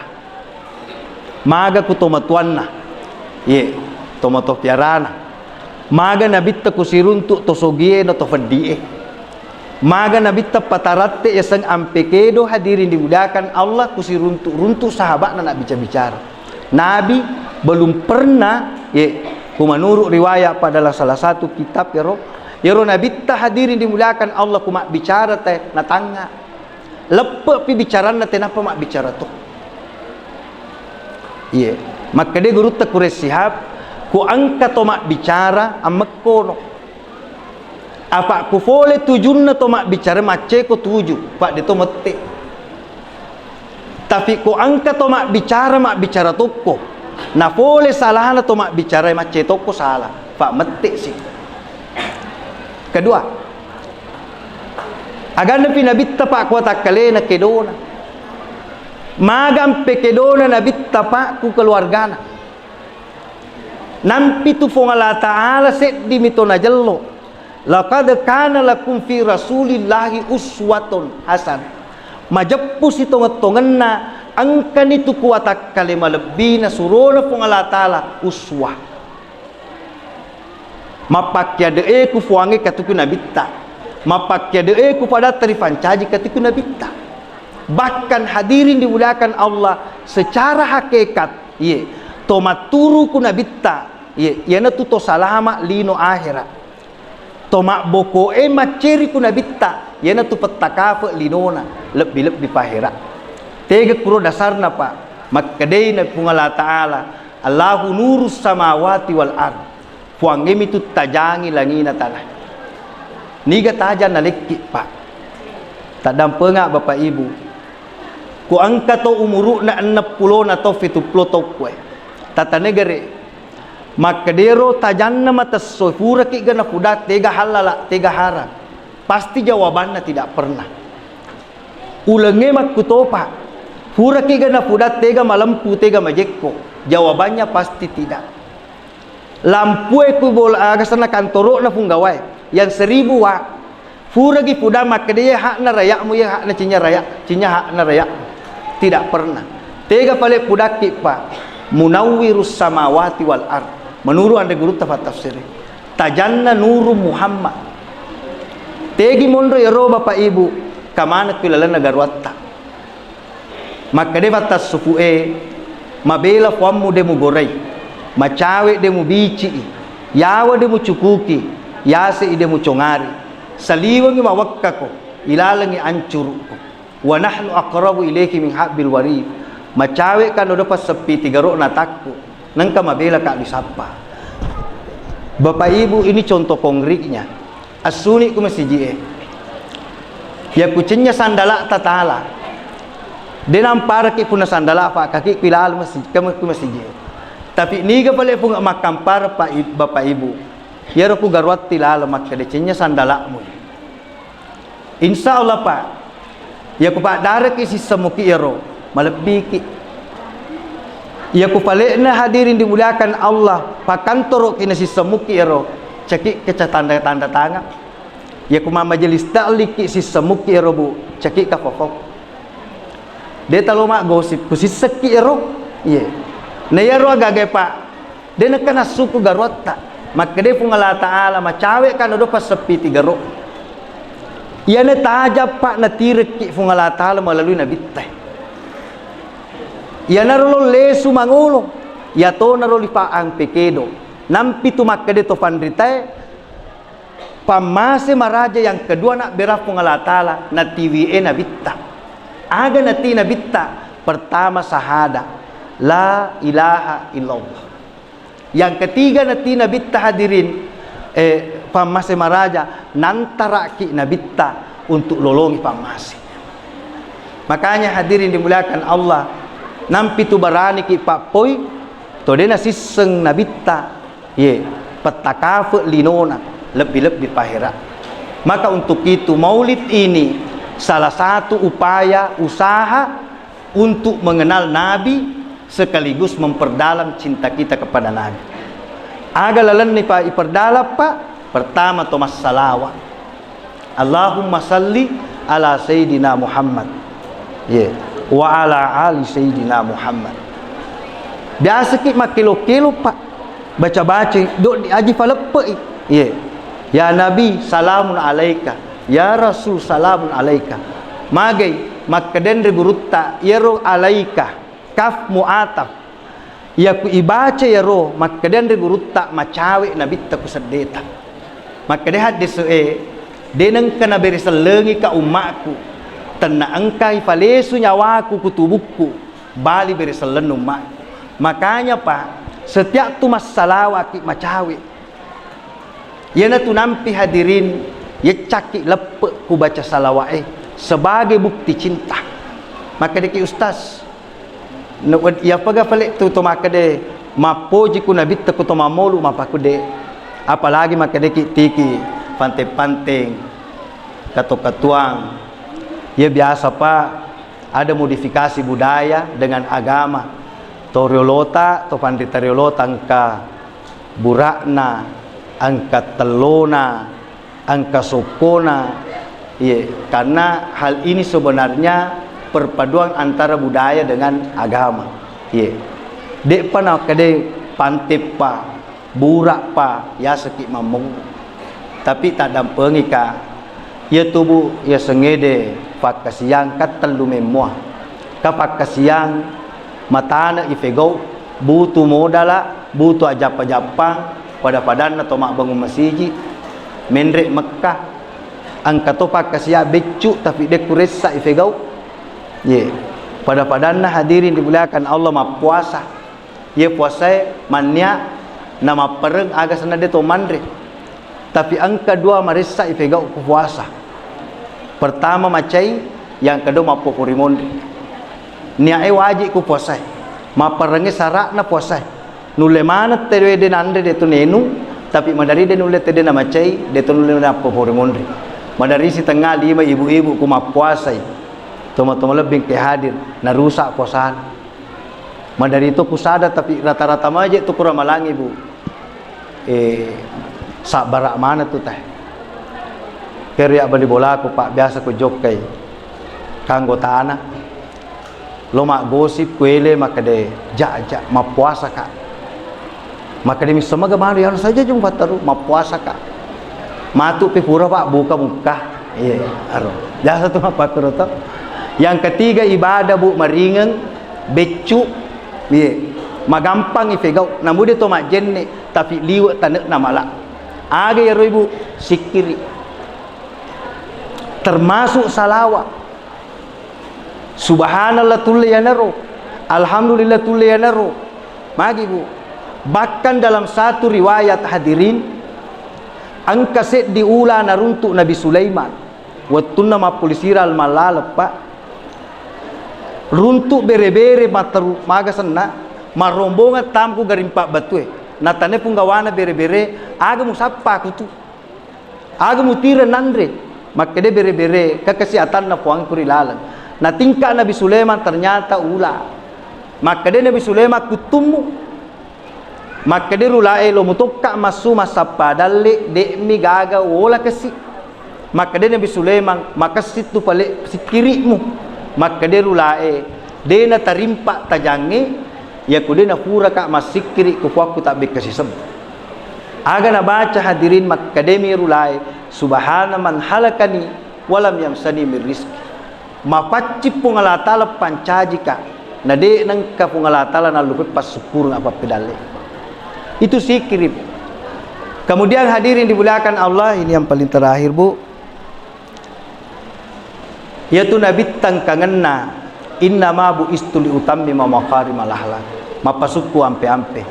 Maga ku tomatuanna. Ye, tomato piarana. Maga nabitta ku siruntu to sogie na to feddie. Maga nabitta pataratte yaseng ampe kedo hadirin dimuliakan Allah ku siruntu-runtu sahabatna nabbica-bicara. Nabi belum pernah, ye, ku menurut riwayat pada salah satu kitab yero, yero nabitta hadirin dimuliakan Allah ku mabbicara te natangnga. Leppe'pi bicaranna tenappa mabbicara to. Iye, makkeda gurutta Quraish Shihab, ku engka to mabbicara ammekkono. Apa ku fole tujunna to mabbicara macceko tuju, pa de to mette. Tapi ku engka to mabbicara, mabbicara tokko. Na fole salana to mabbicara macce tokko sala, pa mette si. Kedua, agannapi nabitta pa ku watakkalena kedona. Maga ampe kedona nabitta pa ku keluargana. Nampitu Puang Allah Ta'ala seddimi to najello. Laqad kana lakum fi Rasulillahi uswatun hasan. Majeppu sitongeng-tongenna engkani tu ku watakkale malebbi nasurona Puang Allah Ta'ala uswah. Mappakkiade'e ku Puangnge katuku nabitta. Mappakkiade'e ku padatta ripancaji katuku nabitta. Bahkan hadirin dimuliakan Allah, secara hakikat, iye, to matturu ku nabitta, iye, iyanatu to salama lino ahera. To mabboko'e macceri ku nabitta, iyanatu pettakafe linona, lebbi-lebbi pahera. Tega kuro dasarna, Pak? Makkedai na Puang Allah Ta'ala, Allahu nurus samawati wal ard. Puangnge mitu tajangi langina tana. Niga tajang nalekki, Pak? Taddampenga, Bapak Ibu. Ku engka to umuru'na enneng pulo na to fituppulo tokkue. Tata negere. Makkedero tajanna matesso furaki ga nafuda tega halala, tega haram. Pasti jawabanna tidak pernah. Ulengnge makkutopa, furaki ga nafuda tega malempu, tega majekko? Jawabannya pasti tidak. Lampue ku bola, aga senna kantoro'na Punggawae, yang seribu watt. Furagi fuda makkeda, "Iye hakna rayakmu, iye hakna cinya rayak, cinya hakna rayakmu." Tidak pernah. Tega pale fudakki, Pak? Munawwirus samawati wal ard. Menurut anre gurutta fattafsiri. Tajanna Nuru Muhammad. Tegi monro ero Bapak Ibu, kamana ku lalenna garuatta. Makkeda fattassufu'e, mabela fuammu de mugorai, macawe de mubici'i, yawa de mucukuki, yase'i de mucongari, saliwengi mawekkako, ilalengi ancuru'ku. Wa nahnu aqrabu ilaihi min habbil warid. Macawe kano de passeppi tigaro'na takku, nengka mabela ka disappa. Bapak Ibu, ini contoh konkretnya. Assuni ku masiji'e. Iya ku cennya sandala'ta tala. De namparaki punna sandala' fa kaki ku ilalo masiji-, ku masiji'e. Tapi niga pale punga makkampara pa i-, Bapak Ibu. Iyaro ku garuatti lalo makkeda cennya sandala'mu. Insya Allah, Pak. Iya ku paddareki sissemmuki ero, malebbiki. Iya ku pale'na hadirin dimuliakan Allah, pakantoroki na sissemmuki ero, caki keca tanda-tanda tangan. Iya ku ma majelis taklikki sissemmuki ero, Bu, caki ka fofok. De talo maggosip, ku sissekki ero. Iye. Na iyaro agaga, Pak. De' nakenna suku garuatta. Makkeda Puang Allah Ta'ala, macawe' kano do passeppi tigaro. Iyana tajappa natirekki Fuang Allah Ta'ala melalui nabitta. Iyanaro lo lesu mangolo, iyatonaro lipa ampe kedo. Nampitu makkeda to panritae, pammase maraja yang kedua nabberang Fuang Allah Ta'ala, natiwie nabitta. Aga nati nabitta? Pertama, sahada, la ilaha illallah. Yang ketiga, nati nabitta, hadirin, eh, pammase maraja, nantaraki nabitta untuk lolongi pammase. Makanya, hadirin dimuliakan Allah, nampitu baraniki pappoi, to de nasisseng nabitta, ye, pettakafe linona, lebbi-lebbi pahera. Maka untuk itu, maulid ini salah satu upaya, usaha untuk mengenal Nabi sekaligus memperdalam cinta kita kepada Nabi. Aga lalenni pa iperdalam, Pak? Pertama, to massalawa. Allahumma salli ala Sayyidina Muhammad. Ye. Wa ala ali Sayyidina Muhammad. Biasaki makkelo-kelo, Pak. Baca-baca, do di aji faleppe'i. Ye. Ya Nabi, salamun alaika. Ya Rasul, salamun alaika. Magai, makkedeng ri gurutta, iyaro alaika, kaf mu'ataf. Iyaku ibaca iyaro, makkedeng ri gurutta, macawe nabitta ku seddeta. Makkeda haddese'e, de nengka nabere sellengi ka ummaku, tenna engkai falesu nyawaku ku tubukku, bali bere sellenna ummaku. Makanya, Pak, setiap tu massalawaki macawe. Iyanatu nampi, hadirin, yeccakki leppe ku baca salawa'e sebagai bukti cinta. Makkedaki, Ustaz, nu-, iya pega pale tu to makkede mappoji ku nabitta ku to mammolu mapakkude. Apalagi makkedaki tiki panteng-panteng, katu-katuang. Iya biasa, Pak, ada modifikasi budaya dengan agama. To riolota, to panrita riolota engka bura'na, engka tellona, engka sokkona. Iye, karena hal ini sebenarnya perpaduan antara budaya dengan agama. Iye. De'pa nakkeda panteppa, bura'pa, yaseki mammengngu. Tapi taddampengika, iya tubu yasengngede fakkasiang ka tellu memmoa. Ka fakkasiang matane ifegau, butu modala, butu ajappa-jappang, pada-padanna to mabbangun masiji, menre Mekka, engka to fakkasiang beccu, tapi de kuressa ifegau. Ye, pada-padanna, hadirin dimuliakan Allah, mappuasa. Iye puasae mannia namappereng aga senna de to manre. Tapi engka dua maressa ifegau ku puasa. Pertama macai, yang kedua mappopori monri. Niae wajib ku puasae. Mapperengnge sara'na puasae. Nulle maneng tede de nanre de to nenung, tapi madari de nulle tede namacai, de to nulle nappopori monri. Madari sitengnga lima ibu-ibu ku mappuasai. Toma-toma lebbi ke hadir, narusak puasana. Madari to kusada, tapi rata-rata maje tu ku ramalangi, Bu. Eh, sabbara mana tu teh. Keri abbali bolaku, Pak, biasa ku jokkai. Kanggo tana. Lo maggosip ku ele makkede, "Ja, ja, mappuasa ka." Makkede, "Misseng maga manu, yanu saja jung patteru, mappuasa ka." Matu pe pura, Pak, buka mukka. Iya, aro. Biasa tu mappakkuro to. Yang ketiga ibadah, Bu, maringeng, beccu, iya. Magampang ifegau, namu de to majjenne, tapi liwe tane'na mala. Aga iyaro, Ibu? Sikkiri. Termasuk salawa. Subhanallah tulle yanaro. Alhamdulillah tulle yanaro. Magi, Bu. Bahkan dalam satu riwayat, hadirin, engka seddi ula naruntuk Nabi Sulaiman. Wettunna mappolisira almallaleppa. Runtuk bere-bere matteru maga senna, marrombongan tamku garing pabbatue. Natane punggawana bere-bere, aga musappa kutu. Aga mutireng nanre? Makkede bere-bere, kekesi atanna puangku ri laleng. Natingka Nabi Sulaiman ternyata ula. Makkede Nabi Sulaiman, "Kuttummu." Makkede rulae, "Lo mutokka massu massappa dalle, de'mi gaga wola kesi." Makkede Nabi Sulaiman, "Makessi tu pale sikkiri'mu." Makkede rulae, "De natarimpa tajangnge, yaku de napuraka massikkiri ku puakku tabbekkasi sebbu." Aga nabaca, hadirin, makkedemi rulae, "Subhana man halakani Walam yamsani min rizki. Mapaccing Puang Allah Ta'ala pancajika, na de' nengka Puang Allah Ta'ala nallupai passukkurung apa pedalle. Itu sikiri. Kemudian hadirin dimuliakan Allah, ini yang paling terakhir, Bu. Yaitu Nabitta engkangenna, "Innama bu'istu liutammima makarimal akhlak." Mappasukku ampe-ampe.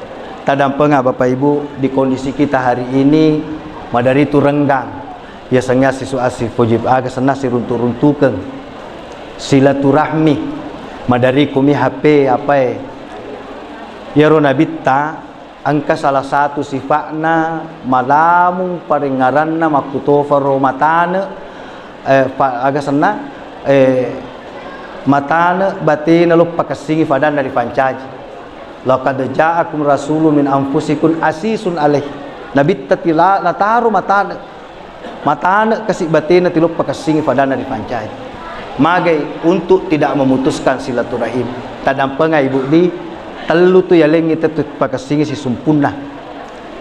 Tadampenga Bapak Ibu, di kondisi kita hari ini, madaritu renggang. Yasengnge assisu-, assipojib aga senna siruntu-runtukeng. Silaturahmi. Madari kumi H P apae. Yaro Nabitta engka salah satu sifa'na malamung parengngaranna makkutofaro matane, eh, pa-, aga senna, eh, matane batena lo pakessingi fadanna ripancaji. "Laqad ja'akum rasulun min anfusikum azizun alaih." Nabitta tila nataro matane. Matane kasi batena tilo pakessingi fadanna ripancaji. Magai untuk tidak memutuskan silaturahim. Tadampenga Ibu di, tellu tu yalengngi tettu pakessingi sisumpunna.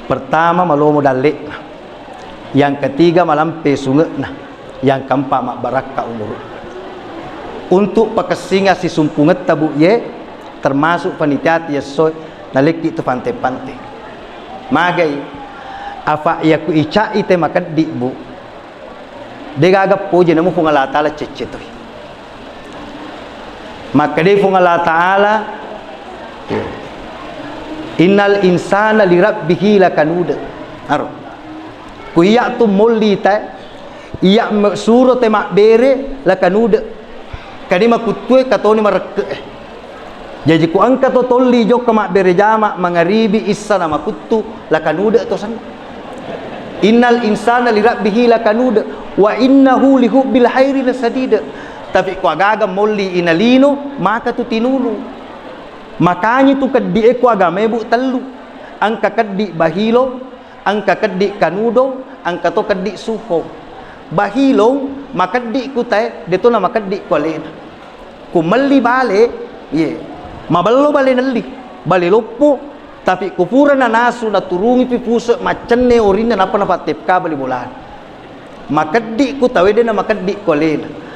Pertama, malomo dalle'na. Yang ketiga, malampe sunge'na. Yang keempat, mabbarakka umuru. Untuk pakessinga sisumpungetta, Bu, ye, termasuk panitia ti esso nalekki tu pante-pante. Magai, afa iya ku ica'i te makeddi, Bu. De gaga poji namu Puang Allah Ta'ala cecce toi. Makkeda Puang Allah Ta'ala, "Innal insana li rabbihi lakanud." Aro. Ku iya tu molli te, iya me-, suro te mabbere lakanud. Kadi makuttue katoni marekke e. Jaji ku engka to tolli jokka mabbere jama mangaribi issa na makuttu lakanud to senna. Innal insana li rabbihi lakanud wa innahu li hubbil khairi lasadid. Tapi ku agaga molli inalino maka tu tinulu. Makanya tu keddi e ku agama e, Bu, tellu. Engka keddi bahilo, engka keddi kanudo, engka to keddi suho. Bahilong makeddi ku tae, de to na makeddi ku alena. Ku melli bale, ye. Maballo bale nelli, bale loppo, tapi ku pura nanasu naturungi pi puse maccenne orinna nappa napattepka bali bolana. Makeddi ku tawe de na makeddi ku alena.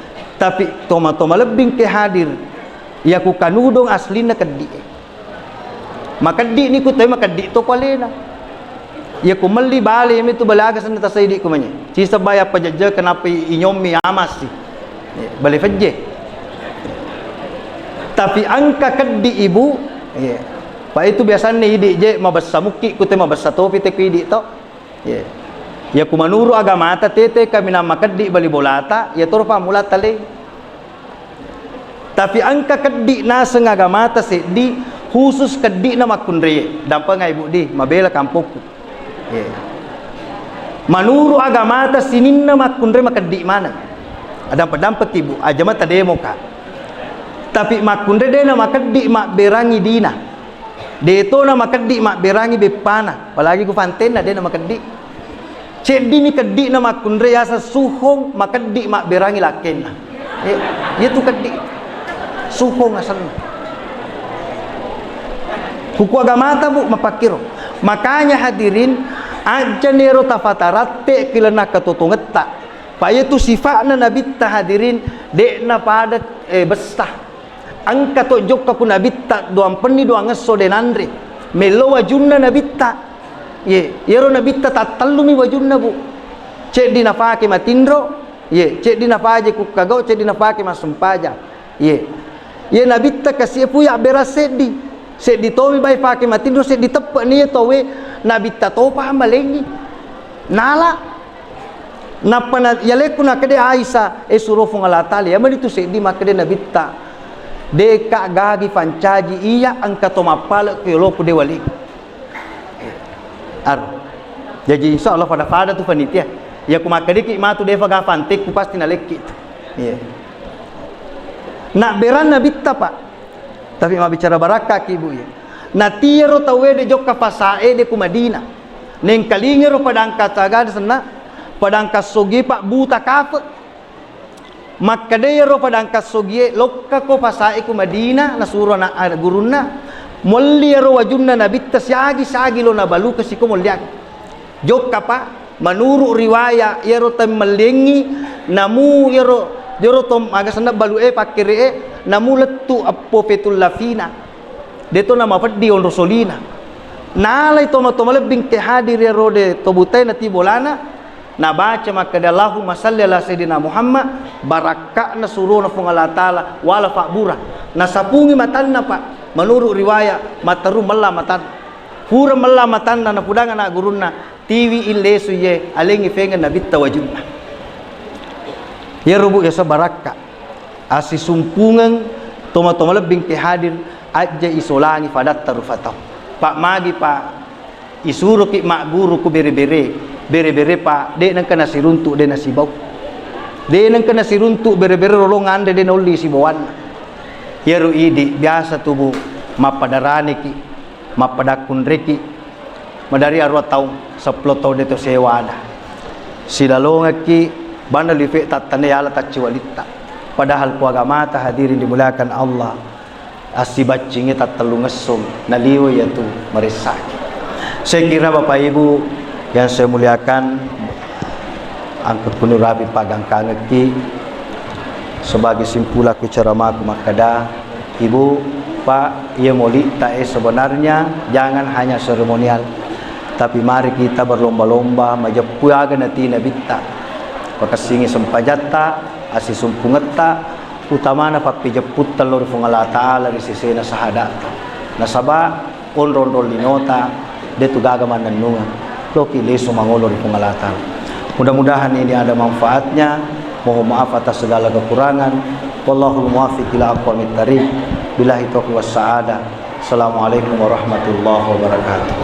Tapi toma-toma lebbing ke hadir, ya ku kanudong aslinna keddi e. Makeddi ni ku tawe makeddi to ku alena. Iya ku melli bale mi tu bale aga senna tasai di ku manye. Sisebba ya pajajja kenapa i-, inyommi amasi. Bale pejje. Tapi engka keddi, Ibu. Iya. Pa itu biasanna idi je mabessa mukki ku te mabessa topi te ku idi to. Iya. Ya ku manuru agamata tete kaminang makeddi bali bolata, ya toro pammula talei. Tapi engka keddi naseng agamata seddi, khusus keddi na makkunreye. Dampenga Ibu di, mabela kampokku. Ye. Manuru agamata sininna makkunre makeddi maneng. Adampe-dampeki, Bu, aja mata demoka. Tapi makkunre de na makeddi mabberangi dina. De to na makeddi mabberangi beppana, apalagi ku fantenna de na makeddi. Ceddimi keddi'na makkunrai yaseng suhong, makeddi mabberangi lakkenna. Eh, iyatu keddi. Suhong asenna. Huku agamata, Bu, mapakkiro. Makanya hadirin, ajjani ero tafataratte ki lalenna katotongetta. Pa iyatu sifa'na Nabitta hadirin, de'na pada, eh, bessa. Engka to jokka ku Nabitta, duampenni duangesso de nanre. Mello wajunna Nabitta. Ye, yero Nabitta tattellumi wajunna, Bu. Ceddi nafake matinro, ye, ceddi nafaje kukkagau, ceddi nafake massempajang. Ye. Ye Nabitta kasie pu yabbera seddi. Seddi tomi bai fake matinro, seddi teppe ni ye towe Nabitta topa malengi. Nala. Nappa na, yalekku nakkeda Aisyah, eh, suro Fuang Allah Ta'ala, ya mani tu seddi makkeda Nabitta, deka gagi fancaji iya engka to mappale ku yoloku de wali. Ar. Jaji insya Allah pada-pada tu panitia. Ya ku makkediki matu defa ga fantekku pasti nalekki tu. Iya. Nak beran Nabitta, Pak. Tapi mabbicara barakka ki, Bu, ya. Natiaro tauwe de jokka pasae de ku Madinah. Nengkalingero padangka tagade senna, padangka sogi pak buta kafe. Makkeda iyaro padangka sogie, lokkako pasae ku Madinah, nasuro ana, ana gurunna, molli iyaro wajunna Nabitta siagi-siagi lo nabaluka siko molliang. Jokka, Pak, menurut riwayat, iyaro temmelliengngi Namu iyaro, iyaro to, aga senna balu e, pakkere e, namu lettu eppo fetullafina. De to namapeddi onro solina. Nalai toma-toma lebbing ke hadir iyaro de to butai nati bolana, nabaca makkeda, "Allahumma salli ala Sayyidina Muhammad," barakka'na surona Puang Allah Ta'ala wala fabbura. Nasapungi matanna, Pak. Menurut riwayat, matteru mella matanna. Pura mella matanna, napudang ana gurunna, tiwi i lesu iye, alengi fengeng nabitta wajunna. Iyaro, Bu, yasa barakka. Assisumpungeng toma-toma lebbing ke hadir, ajja isolangi fadatta rufa tau. Pak, magi, Pak, isuroki magguru ku bere-bere, bere-bere, Pak, de nengka nasiruntuk, de nasibau. De nengka nasiruntuk bere-bere, rolong anre de naolli sibawanna. Iyaro idi biasa tu, Bu, mappada raneki, mappada kunreki, madari arua taung, seppulo taung de to sewa ada. Silalongekki bana life tattanne yala tacciwalitta. Padahal ku agamata, hadirin dimuliakan Allah, assibaccingi tattellungessung naliwe iyatu maressaki. Saya kira Bapak Ibu yang saya muliakan, angka kunurapi pagangkangekki sebagai simpulakku ceramaku makkeda, Ibu, Pak, iya molitta e sebenarnya jangan hanya seremonial, tapi mari kita berlomba-lomba majeppu aga nati nabitta, pakessingi sempajatta, assisumpungetta, utamana pappejepputta lao ri Puang Allah Ta'ala ri sesena sahadatta. Nasaba onro-onro linota, de tu gaga mannennungeng, loki lesu mangolo ri Puang Allah Ta'ala. Mudah-mudahan ini ada manfaatnya. Mohon maaf atas segala kekurangan. Wallahul muwaffiq ila aqwamit thariq. Billahi taufiq was sa'adah. Assalamualaikum warahmatullahi wabarakatuh.